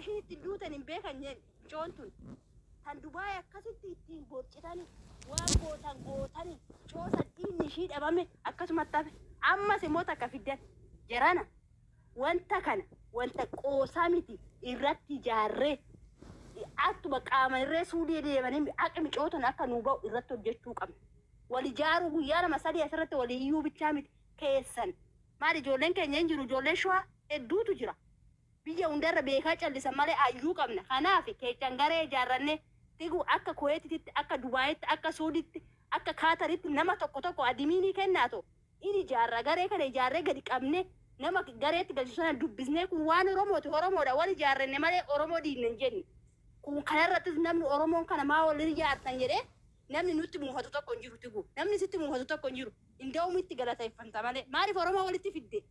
ishiin ittiin duutan hin beekan micoon tun. Tan Dubaay akkasitti ittiin borcitani waan gootan gootani coosan dhiigni ishii dhabame akkasumatti hafe. Ammas immoo takka fiddan jarana wanta kana wanta qoosaa miti irratti ijaarree akkuma qaama irree suudii deemanii haqi micootan akka nuu ba'u irratti hojjechuu qabna. Wal ijaaruu guyyaa 2 3 asirratti walii iyyuu bichaa miti keessan. Maali ijoolleen keenya hin jiru, ijoolleen Shawaa hedduutu jira. Biyya hundarra beekaa callisan malee hayyuu qabna. Kanaaf keechan garee ijaarrannee tigu akka Kuweetititti, akka Dubaayitti, akka Suuditti, akka Kaataritti nama tokko tokko adimiinii kennaato in ijaarra. Garee kana ijaarree gadi qabne nama gareetti galchu sana dubbisnee kun waan Oromooti, Oromoodha, wal ijaarrenne malee Oromoo diinne hin jenne. Kun kanarrattis namni Oromoon kana maa wal ijaartan jedhee namni nutti muufatu tokko hin jiru tigu. Namni sitti muufatu tokko hin jiru. Inda'uum itti galateeffamta malee. Maaliif Oromoo walitti fidde?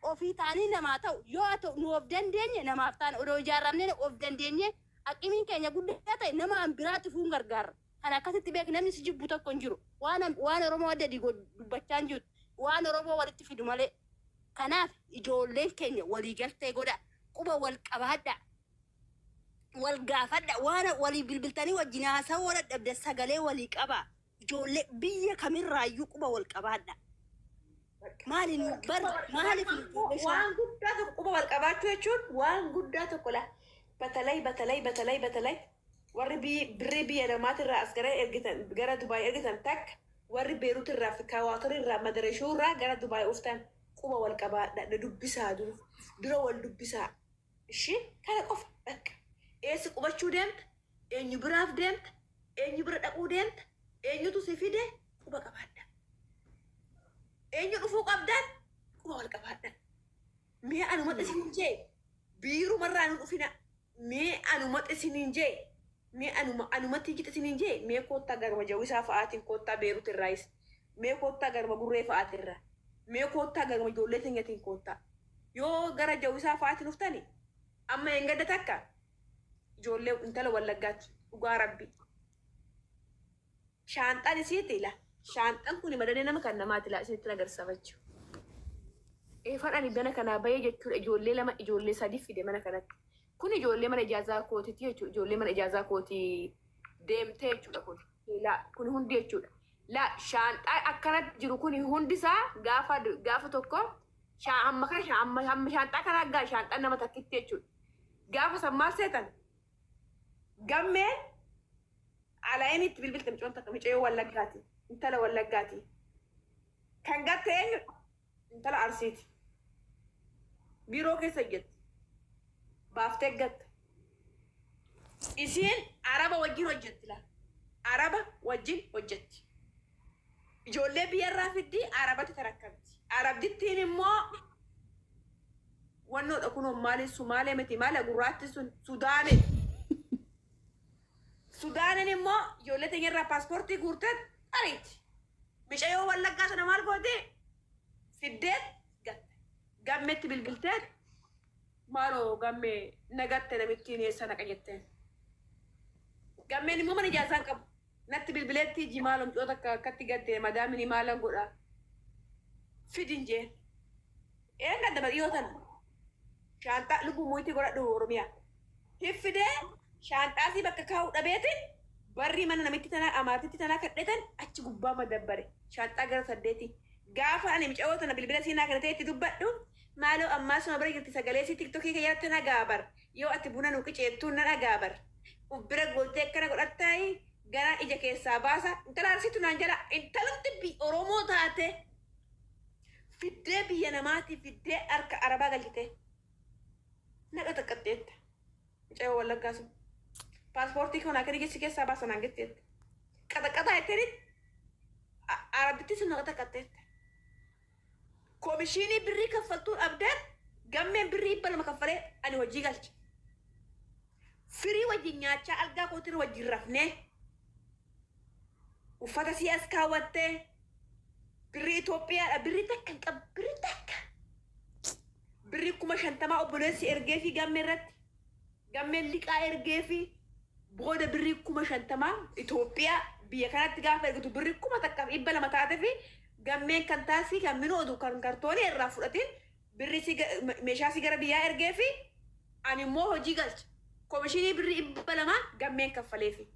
Ofii ta'anii namaa ta'u. Yoo ati nu of dandeenye namaaf taana. Odoo ijaarramnee of dandeenye aqimiin keenya guddaa ta'e nama an biraatti fuun gargaarra. Kan akkasitti beek namni si jibbu tokko hin jiru. Waan Oromoo adda diigu dubbachaa hin jiru. Waan Oromoo walitti fidu malee. Kanaaf ijoolleen keenya waliigaltee godha. Quba wal qabaadha. Wal gaafadha. Waan walii bilbiltanii wajjin haasawuu wal dadhabde sagalee walii qabaa. Ijoollee biyya kamirraayyuu quba wal qabaadha. Maali nu bar maaliif nu ijoollee shawaa? Waan guddaa tokko quba wal qabaachuu jechuun waan guddaa tokko la batalay batalay batalay batalay warri birrii biyya namaatirraa as gara ergitan gara Dubaay ergitan takka warri Beerut irraa fi Kaawaator irraa Madareshuu irraa gara Dubaay uftan quba wal qabaadha na dubbisaa dura dura wal dubbisaa. Ishii kana qofa bakka. Eessa qubachuu deemta? Eenyu biraaf deemta? Eenyu bira dhaquu deemta? Eenyutu si fide? Quba qabaadha. Eenyu dhufuu qabdan? Quba wal qabaadha. Mee anumatti isiniin jee biirumarraa nu dhufina. Mee anumatti isiniin jee mee anuma anumatti jita isiniin jee mee koottaa garuma Jawisaa fa'aatiin koottaa Beerut irraayis mee koottaa garuma Gurree fa'aatirra mee koottaa garuma ijoollee teenyatiin koottaa. Yoo gara Jawisaa fa'aatti dhuftani amma engadda takka ijoollee intala Wallaggaatti dhugaa rabbi shaanxaan isiiti la shaanxaan kuni madanee nama kan namaati la isinitti agarsiifachu. Eefan ani mana kanaa bahee jechuudha ijoollee lama ijoollee sadi fide mana kanatti. Kun ijoollee mana ijaazaa kootiti jechuudha ijoollee mana ijaazaa kootii deemtee jechuudha kun. La kun hundi jechuudha. La shaanxaa akkanatti jiru kun hundisaa gaafa gaafa tokko hamma kana hamma hamma shaanxaa kana gaa shaanxaan nama takkitti jechuudha. Gaafa san maal seetan? Gammeen alaayinii itti bilbilte mucoon takka mucayyoo Wallaggaati. Intala Wallaggaati. Kan gatte eenyudha? Intala Arsiiti. Biiroo keessa hojjetti. Baaftee gatte. Isiin Araba wajjin hojjetti laa. Araba wajjin hojjetti. Ijoollee biyyarraa fiddi Arabatti tarakkabdi. Arabdittiin immoo wannoodha kunoo maali Sumaalee miti maali gurraatti sun Sudaane. Sudaanin immoo ijoollee teenyarraa paaspoortii guurteet ariiti. Micayoo Wallaggaa sana maal gooti? Fiddeet gatte. Gammetti bilbilteet maaloo gammee na gatte namittiin eessa naqa jetteen. Gammeen immoo mana ijaarsaa hin qabu. Natti bilbileetti iji maaloo mucoo takka akkatti gatte madaamini maalan godha. Fidin jeen. Een gadda dhiyoo tana. Shaanxaa lubbuu muyitii godhadhu Oromiyaa. Hiffidee shaanxaasii bakka kaa'u dhabeetiin barrii mana namitti tanaa amaartitti tanaa kadhetan achi gubbaa madabbare. Shaanxaa gara 8. Gaafa ani micayoo tana bilbila siinaa kana ta'e itti dubbadhu maaloo ammaa suma bira jirti sagalee sii tiktokii kiyyaatti nan dhaga'a bar. Yoo ati buna nu qiceettuun nan dhaga'a bar. Uf bira gooltee akkana godhattaayi garaan ija keessaa baasa. Intala Arsiitu naan jala intalumti Oromoo taate fiddee biyya namaatii fiddee harka Arabaa galchite. Naqa taqqatteetta. Mucayyoo Wallaggaa sun. Paaspoortii koo naa kenni jechi keessaa baasa naan jetteetta. Qaxaqaxaa jetteenitti Arabittii sun naqa taqqatteetta. Komishiinii birrii kaffaltuu dhabdeen gammeen birrii 200 kaffalee ani hojii galche. Firii wajjin nyaachaa algaa kootirra wajjin rafnee uffata sii as kaawwattee birrii Itoophiyaadha birrii takka hin qabu birrii takka. Birrii 50,000 obboleessi ergee fi gammee irratti gammeen liqaa ergee fi booda birrii 50,000 Itoophiyaa biyya kanatti gaafa ergitu birrii 1,200 taate fi gammeen kan taasii kan minoodu kan kartoonii irraa fudhatiin birrii si meeshaa si gara biyyaa ergee fi Ani immoo hojii galcha. Komishinii birrii 200 gammeen kaffaleefi.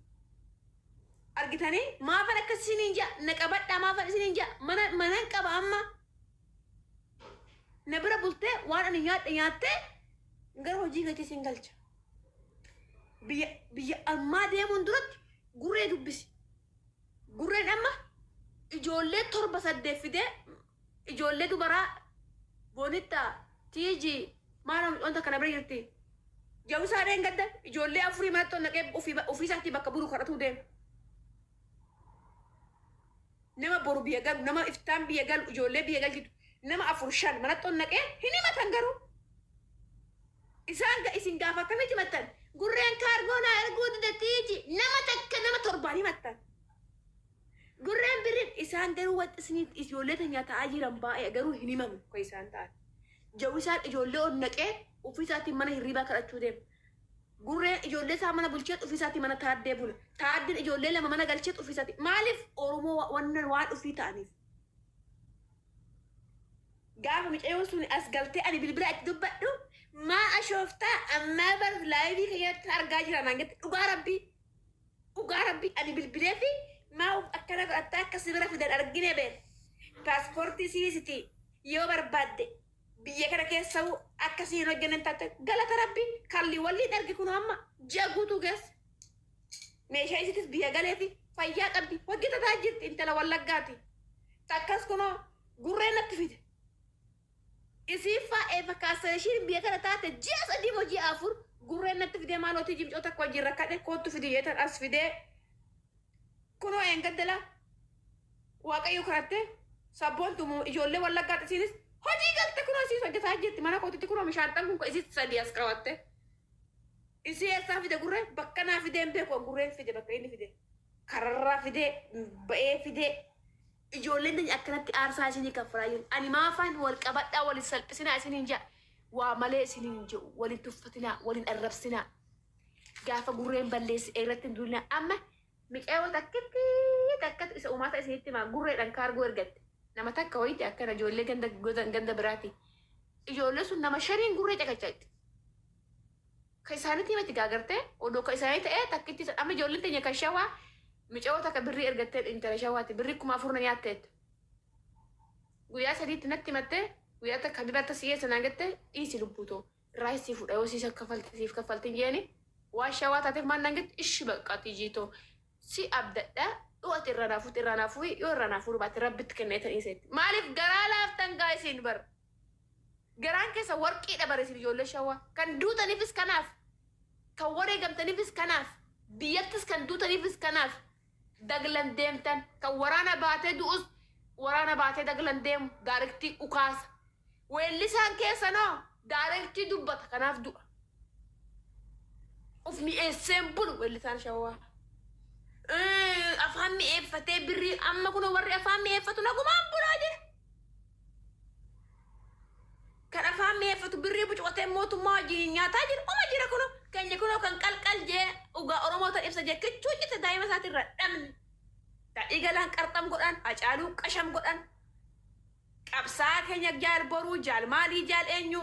Argitanii maafan akkas isiniin ja'a na qabadhaa maafan isiniin ja'a mana manan qaba amma na bira bultee waan ani nyaadhe nyaattee gara hojii gatii isin galcha. Biyya biyya ammaa deemuun duratti gurree dubbisi. Gurreen amma ijoollee torba saddeet fidee ijoollee dubaraa boonittaa tiijii maal wanta kana bira jirti. Jawusaa dheengadda ijoollee afurii manatti ol naqee ofii isaatii bakka bulu kadhatuu deema. Nama boru biyya galu, nama iftaan biyya galu, ijoollee biyya galchitu nama afur shan manatti ol naqee hin himatan garuu. Isaan isin gaafa akkamitti himattan? Gurreen kaargoo naa erguu dide tiiji nama takka nama torbaan himattan. Gurreen birriin isaan garuu wanti isin ijoollee teenyaa ta'aa jiran baay'ee garuu hin himamu kan isaan ta'an. Jawisaan ijoollee ol naqee ofii isaatiin mana hirriibaa kadhachuu deema. Gurreen ijoollee isaa mana bulcheet ofii isaatii mana taaddee bula. Taaddeen ijoollee lama mana galcheet ofii isaatii. Maaliif Oromoo wannan waan ofii ta'aniif. Gaafa mucayyoon sun as galtee ani bilbila itti dubbadhu maa ashooftaa ammaa bar laayivii keenyatti argaa jira naan jette dhugaa rabbii. Dhugaa rabbii ani bilbilee fi maa akkana godhattaa akka si bira fidan argine been. Paaspoortii siisiti yoo barbaadde biyya kana keessa akka si hin hojjenne taate galata rabbii kalli waliin argi kun amma ji'a guutuu keessa. Meeshaa isitis biyya galee fi fayyaa qabdi hojjetataa jirti intala wallaggaati. Takkas kunoo gurreen natti fide. Isiiffaa eefa kaasa ishiin biyya kana taate ji'a sadii moo ji'a afur gurreen natti fidee maalootii jimcoo takka wajjin rakkadhe koottu fidi jeetan as fidee kunoo eengaddala waaqayyo kadhatte sabboontu ijoollee wallaggaa isiinis hojii galte kunoo isiis hojjetaa jirti mana kootitti kunoo mishaanxan kun isiis sadii as qabatte. Isii eessaa fide gurreen bakka naa fidee hin beeku gurreen fide bakka inni fide kararraa fidee ba'ee fidee ijoolleen teenya akkanatti aarsaa isinii kaffalaa jiru. Ani maafaan wal qabadhaa wal hin salphisinaa isiniin jedha. Waa malee isiniin hin jedhu wal hin tuffatinaa wal hin arrabsinaa. Gaafa gurreen balleesse irratti hin duulinaa. Amma micaayoo takkitti takkatti isa uumaata isinitti himaa gurreedhaan kaargoo ergatte. Nama takka wayiiti akkana ijoollee ganda ganda biraati. Ijoollee sun nama shaniin gurree caqacaatti. Ka isaanitti himatti gaagartee odoo ka isaanii ta'ee takkitti amma ijoolleen teenya kan shawaa micayoo takka birrii ergattee intala shawaati birrii 4000 na nyaatteettu. Guyyaa sadiitti natti himattee guyyaa takka habiba si eessa naan jette dhiisi lubbuu too irraa sii fudha yoo siis kaffalti siif kaffalti hin jeeni waan shawaa taateef maal naan jette ishi baqqaa tijii too si abdadha yoo ati irraa naa fuute irraa naa fuuyi yoo irraa naa fuudhu baatte rabbitti kenneetan dhiiseetti. Maaliif garaa laaftan gaa isin bar. Garaan keessa warqiidha bar isin ijoollee shawaa. Kan duutaniifis kanaaf. Kan wareegamtaniifis kanaaf. Biyyattis kan duutaniifis kanaaf. Daglan deemtan. Kan waraana baatee du'us waraana baatee daglan deemu daarektii ukaasa. Weellisaan keessanoo daarektii dubbata kanaaf du'a. Of mi'eesseen bulu weellisaan shawaa. Afaan mi'eeffatee birrii amma kun warri afaan mi'eeffatu nagumaan bulaa jira. Kan afaan mi'eeffatu birrii bucuqatee mootummaa wajjin nyaataa jira. Oma jira kunoo keenya kunoo kan qalqal jee dhugaa Oromoo tan ibsa jee kichuu cite daa'ima isaatirra dhabne. Daadhii galaan qarxam godhan, hacaaluu qasham godhan. Qabsaa keenya jaal boruu, jaal maalii, jaal eenyu.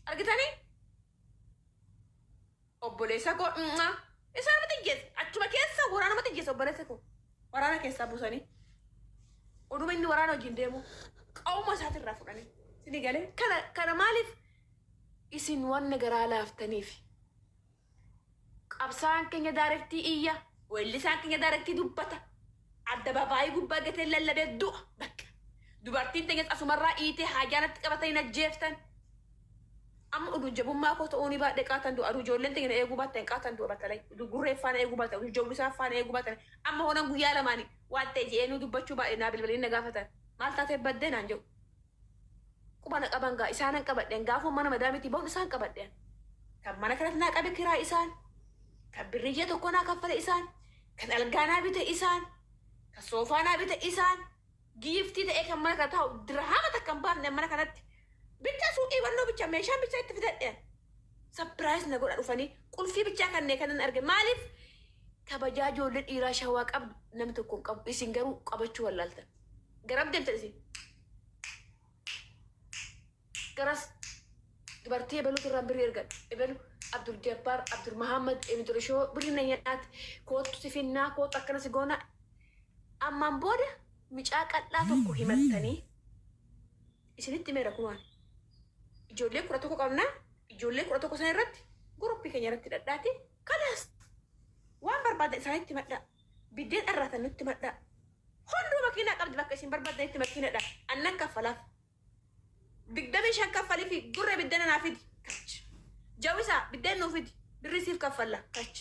Argitanii? Obboleessa koo isaanuma xiyyeessa. Achuma keessa waraanuma xiyyeessa obboleessa koo. Waraana keessaa buusanii. Oduma inni waraana wajjin deemu qawma isaatirraa fudhanii. Isinii galee kana kana maaliif isin wanna garaa laaftaniif. Qabsaa'aan keenya daarektii iyya, weellisaan keenya daarektii dubbata. Addababaayii gubbaa gatee lallabee du'a bakka. Dubartiin teenyas asumarraa iitee haajaanatti qabatanii ajjeeftan. Amma oduu jabummaa koo ta'uu ni baadhee qaatan du'a. Oduu ijoolleen teenya na eeguu baattan qaatan du'a battalay. Oduu gurree faana eeguu baatan, oduu jawwisaa faana eeguu baatan. Amma honan guyyaa lamaani waan ta'e je'eenuu dubbachuu baadhee naa bilbilanii na gaafatan. Maal taatee baddee naan jedhu. Quba na qaban gaa isaanan qabadheen gaafuma mana madaamiitii bahuun isaan qabadheen. Kan mana kanatti naa qabe kiraa isaan. Kan birrii ji'a tokko naa kaffale isaan. Kan algaa naa bite isaan. Kan soofaa naa bite isaan. Giiftii ta'ee kan mana kana taa'u dirhama takka hin baafne mana kanatti. Bichaa suuqii bannoo bicha meeshaan bichaa itti fidadheen. Sapiraayis na godha dhufanii qulfii bichaa kanneen kanan arge maaliif kabajaa ijoollee dhiiraa shawaa qabdu namni tokko hin qabu isin garuu qabachuu wallaaltan. Garam deemtan isin? Garas dubartii ebeluutu irraan birrii ergadha. Ebelu Abdul Jabbaar, Abdul Mahammad, Emidurishoo birrii na nyaate koottu si finnaa koottu akkana si goona. Ammaan booda micaa qal'aa tokko himattanii isinitti himeera kumaan. Ijoollee 11 qabna. Ijoollee 11 sana irratti guruppii keenya irratti dhadhaati. Kalaas waan barbaadan isaanitti himadhaa. Biddeen dharraatan nutti himadhaa. Hunduu makiinaa qabdi bakka isin barbaadanitti makiinadha. Annan kaffalaaf. 25 kaffalii fi gurree biddeena naa fidi. Kach. Jawisaa biddeen nuu fidi. Birrii siif kaffalla. Kach.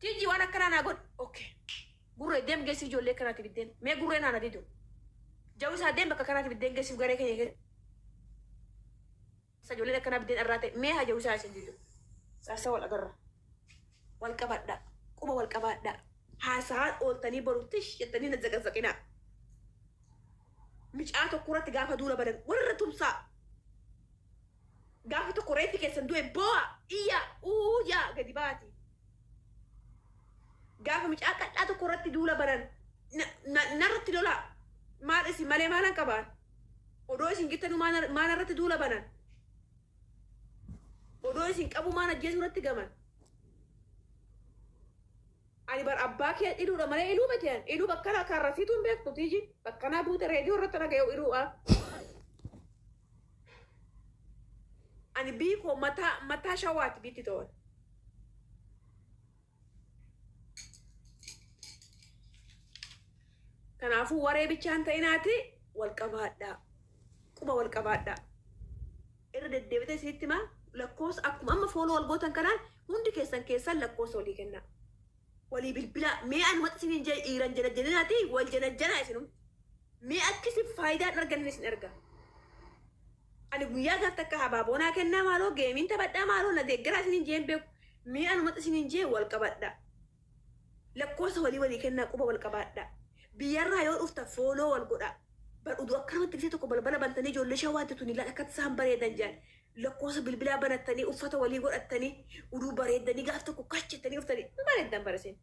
Tiijii waan akkanaa naa godhi. Okay. Gurree deem geessiif ijoollee kanaati biddeen. Mee gurree naa na didu. Jawisaa deem bakka kanaati biddeen geessiif garee keenya keessa ijoolleen akkanaa biddeen irraa ta'e mee haa jawisaa isin didu. Saasa wal agarra. Wal qabadhaa. Quba wal qabaadhaa. Haasa'aan ooltanii boru tish jettanii na zaqazaqinaa. Micaa tokko irratti gaafa duula badan warra tumsaa. Gaafa tokko reeffi keessan du'e boo'a iyya uu yaa gadi baati. Gaafa micaa qal'aa tokko irratti duula banan narratti lolaa. Maal isin malee maalan qabaan? Odoo isin gittanuu maal irratti duula banan? Odoo isin qabu maan ajjeesuu irratti gaman? Ani bar abbaa kee iluudha malee iluu miti ani. Iluu bakkanaa kaarrasiituu hin beektu tiiji. Bakkanaa buute reediyoo irratti dhaga'u iluudha. Ani bii koo mataa mataa shawaati biitti ta'an. Kanaafuu waree bichaan ta'inaati wal qabaadhaa. Quba wal qabaadhaa. Irra deddeebitee isinitti himaa lakkoofsa akkuma amma fooloo wal gootan kanaan hundi keessan keessan lakkoofsa walii kennaa. Walii bilbilaa mee anumatti isiniin jee dhiiran janajjaninaati wal janajjanaa isinumti. Mee akki isin faayidaa hin arganne isin erga. Ani guyyaa gaaf takka habaaboo naa kennaa maaloo geemiin taphadhaa maaloo na deeggaraa isiniin jee hin beeku. Mee anumatti isiniin jee wal qabadhaa. Lakkoofsa walii walii kennaa quba wal qabaadhaa. Biyyarraa yoo dhuftan fooloo wal godhaa. Bar uduu akkanumatti gisee tokko balbala bantanii ijoollee shawaatti tuni laal akkatti isaan bareedan jedhan. Lakkoofsa bilbilaa banattanii uffata walii godhattanii uduu bareeddanii gaaf tokko kach jettanii dhuftanii hin bareeddan bara isin.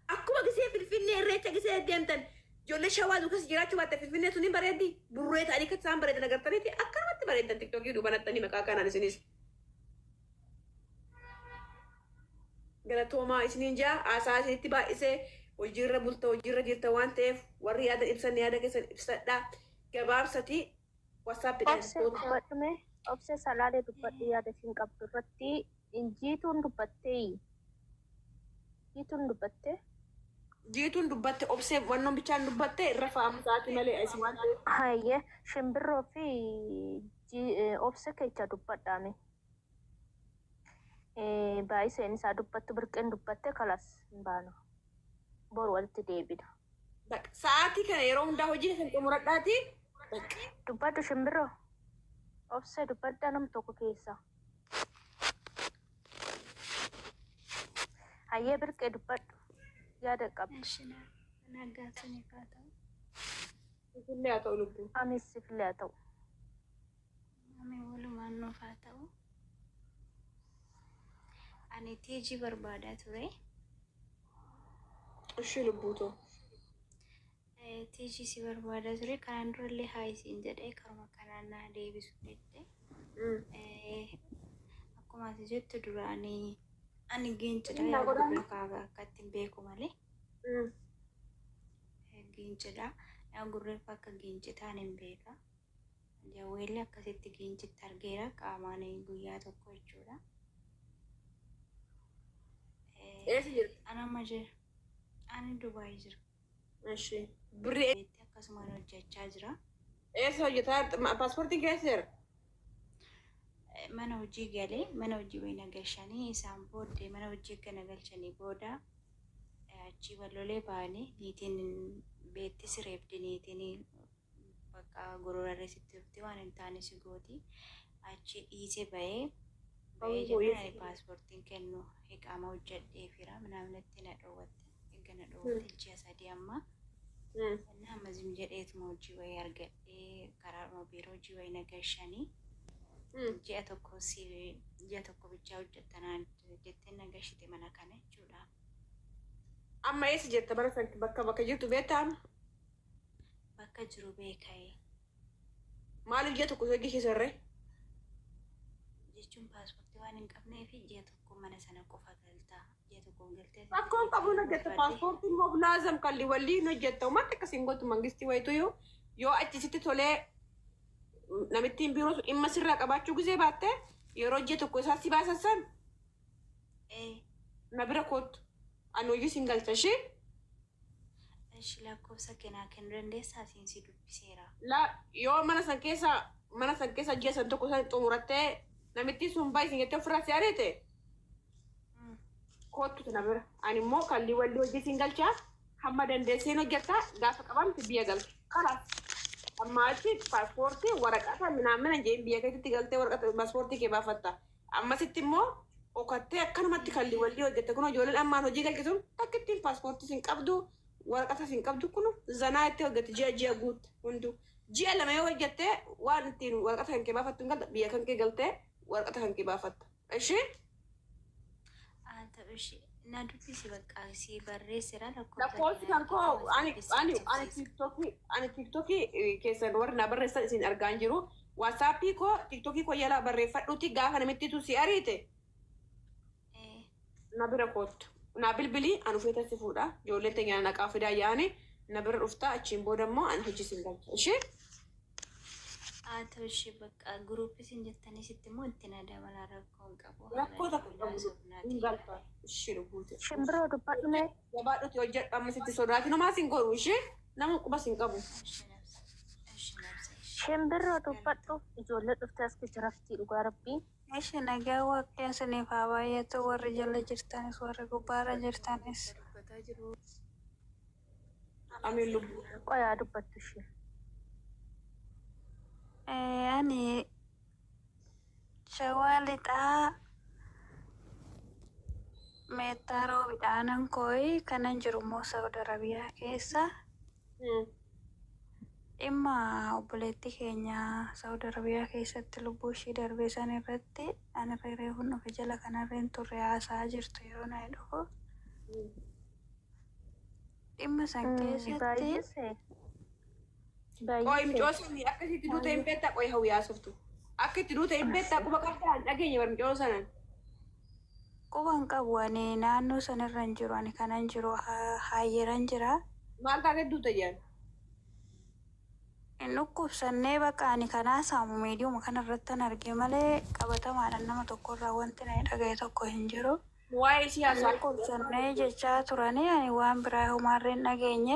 Akkuma gisee Finfinnee irreecha gisee deemtan ijoollee shawaa duukas jiraachuu baatte Finfinnee tuni bareeddi burree ta'anii akkatti isaan bareedan agartaniiti akkanumatti bareeddan tiktookii uduu banattanii maqaa kanaan isinis. Galatoomaa isiniin jaa haasaa isinitti baay'isee hojiirra bulta hojiirra jirta waan ta'eef warri yaada ibsan yaada keessan ibsadhaa gabaabsati WhatsAppidhaan Obse kootu. dubbadhu mee obse salaalee dubbadhu yaada ishiin qabdu irratti jiituun dubbattee jiituun dubbattee. Jiituun dubbatte obsee wannoon bichaan dubbatte irra fa'amu sa'aatii malee isin waan ta'eef. Hayyee shimbirroo fi obse kecha dubbadhaa mee. Baay'iseen isaa dubbattu birqeen dubbatte kalas hin baanu. Boru walitti deebina. Bakka sa'aatii kana yeroo hundaa hojii keessan xumuradhaati. Bakka. Dubbadhu shimbirroo. Obsee dubbadhaa nam tokko keessa. Hayyee birqee dubbadhu. Yaada qabdu. Eshi nagaa isiniif haa ta'u. Finfinnee haa ta'u lubbuu. Anis sifillee haa ta'u. Ameen walumaan nuuf haa ta'u. Ani tiijii barbaadaa ture. Ishii lubbuu too. Tiijii si barbaadaa ture. Kanaan durallee haa isiin jedhee karuma kanaan naa deebisu didde. Akkuma ati jettu duraanii ani giincidha Innaa godhame. yaa kaaba akkatti hin beeku malee giincidha. Yaa gurreeffa akka giincitaan hin beeka. Jawweellee akkasitti giincitti argeera qaamaan guyyaa tokko jechuudha. Eessa jirti? Ani amma jira. Ani Dubaay jira. Ishii. Birrii Akkasumaan hojjechaa jira. eessa hojjetaa jirti? Paaspoortiin keessa jira? Mana hojii galee mana hojii wayii na galchanii isaan booddee mana hojii erga na galchanii booda achii wallolee ba'anii niitiin beetti sireebdi niitiin bakka gororarree sitti dhufti waan hin taane si gooti achi dhiise ba'ee ba'ee jennaan ani paaspoortiin kennu iqaama hojjedheefira minaaminatti na dhoowwatte erga na dhoowwatte ji'a 3 amma እና amma zim jedheetuma hojii wayii argadhee karaadhuma biiroo hojii wayii na galchanii ji'a tokko si ji'a tokko bichaa hojjettanaan jettee na gashite mana kana jechuudha. Amma eessa jirta bara san bakka bakka jirtu beektaa amma? Bakka jiru beeka'ee. Maaliif ji'a tokko hojjechiisarree? Jechuun paaspoortii waan hin qabneef ji'a tokko mana sana qofa galtaa. Ji'a tokkoon galtee. Rakkoon qabu hin hojjetta. Paaspoortiin immoo laazam kalli wallii hin hojjetta. Uummata akkasiin gootu mangistii wayitu yoo achisitti tolee namittiin biiroo sun dhimma sirraa qabaachuu gisee baatte yeroo ji'a tokko isaa si baasan san na bira koottu. Ani hojii siin galcha ishee. Ishi lakkoofsa kennaa kennuu dandeessaa siin si dubbiseera. La yoo mana san keessa ji'a san tokko san xumurattee namittiin sun baay'isin jettee ofirraa si ariite koottu na bira. Ani immoo kallii wallii hojii siin galchaa hamma dandeesseen hojjetta gaafa qabamte biyya galte. Kalaas. Amma achi paaspoortii waraqata minaamina jeen biyya keetti galtee waraqata paaspoortii kee baafatta. Ammasitti immoo okattee akkanumatti kallii wallii hojjette kun ijoolleen ammaan hojii galche sun takka ittiin paaspoortii sin qabdu waraqata sin qabdu kun zanaa itti hojjette ji'a ji'a guutte hunduu. Ji'a 2 yoo hojjette waan ittiin waraqata kan kee baafattu hin galta biyya kan kee galtee waraqata kan kee baafatta. Ishee. Haa ta'u ishee na dubbisi bakka si barreessira lakkoofsa. Lakkoofsi kan koo ani TikTokii keessan warri na barreessan isin argaa hin jiru. WhatsAppii koo TikTokii koo jala barreeffadhuuti gaafa namittitu si ariite na bira koottu. Na bilbilii ani ufeeta si fuudha. Ijoolleen teenya naqaa fidaa yaa'anii na bira dhuftaa achiin booda immoo ani hojii sin galcha. Ishee. Haa ta'u ishee bakka guruupii isin jettanii sitti immoo itti na dabalaa rakkoo hin qabu. Rakkoo tokko qabu hin galta. Ishee lubbuute. Shimbiroo dubbadhu mee. Gabaadhuti hojjedhu amma sitti sodaati namaa sin godhu ishee nama quba sin qabu. Ishee nabsa. Ishee nabsa. Shimbiroo dubbadhu ijoollee dhuftee as keessa raftii dhugaa rabbii. Ishi nagaa waaqayyoon isiniif haa baay'atu warri jala jirtanis warri gubbaarra jirtanis. Amiin lubbuu. Qoyaa dubbattu ishee. Ani Shawaa Lixaa Meettaa Roobidhaanan kooyi kanan jiru immoo Saudi Arabiyaa keessa. Dhimma obboleettii keenya Saudi Arabiyaa keessatti lubbuu ishii darbee san irratti ani reefuun dhufe jala kanarreen turre haasa'aa jirtu yeroo na dhufu. Dhimma san keessatti Baay'isee. Qoy Baay'isee. micoo sanii akkasitti duute hin beektaa qoy hawwiyaasoftu. Akka itti duute hin beektaa quba qabdaa hin dhageenye bar micoo sanan. Quba hin qabu ani naannoo sanirra hin jiru ani kanan jiru haayyeran jira. Maal taatee duute jedhan? Hin dhukkubsannee bakka ani kanaa saamu miidiyuma kanarratti arge malee qabatamaadhaan nama tokkorraa wanti na dhagaye tokko hin jiru. Waa'ee siyaasaa. Dhukkubsannee jechaa turanii ani waan biraa homaarree hin dhageenye.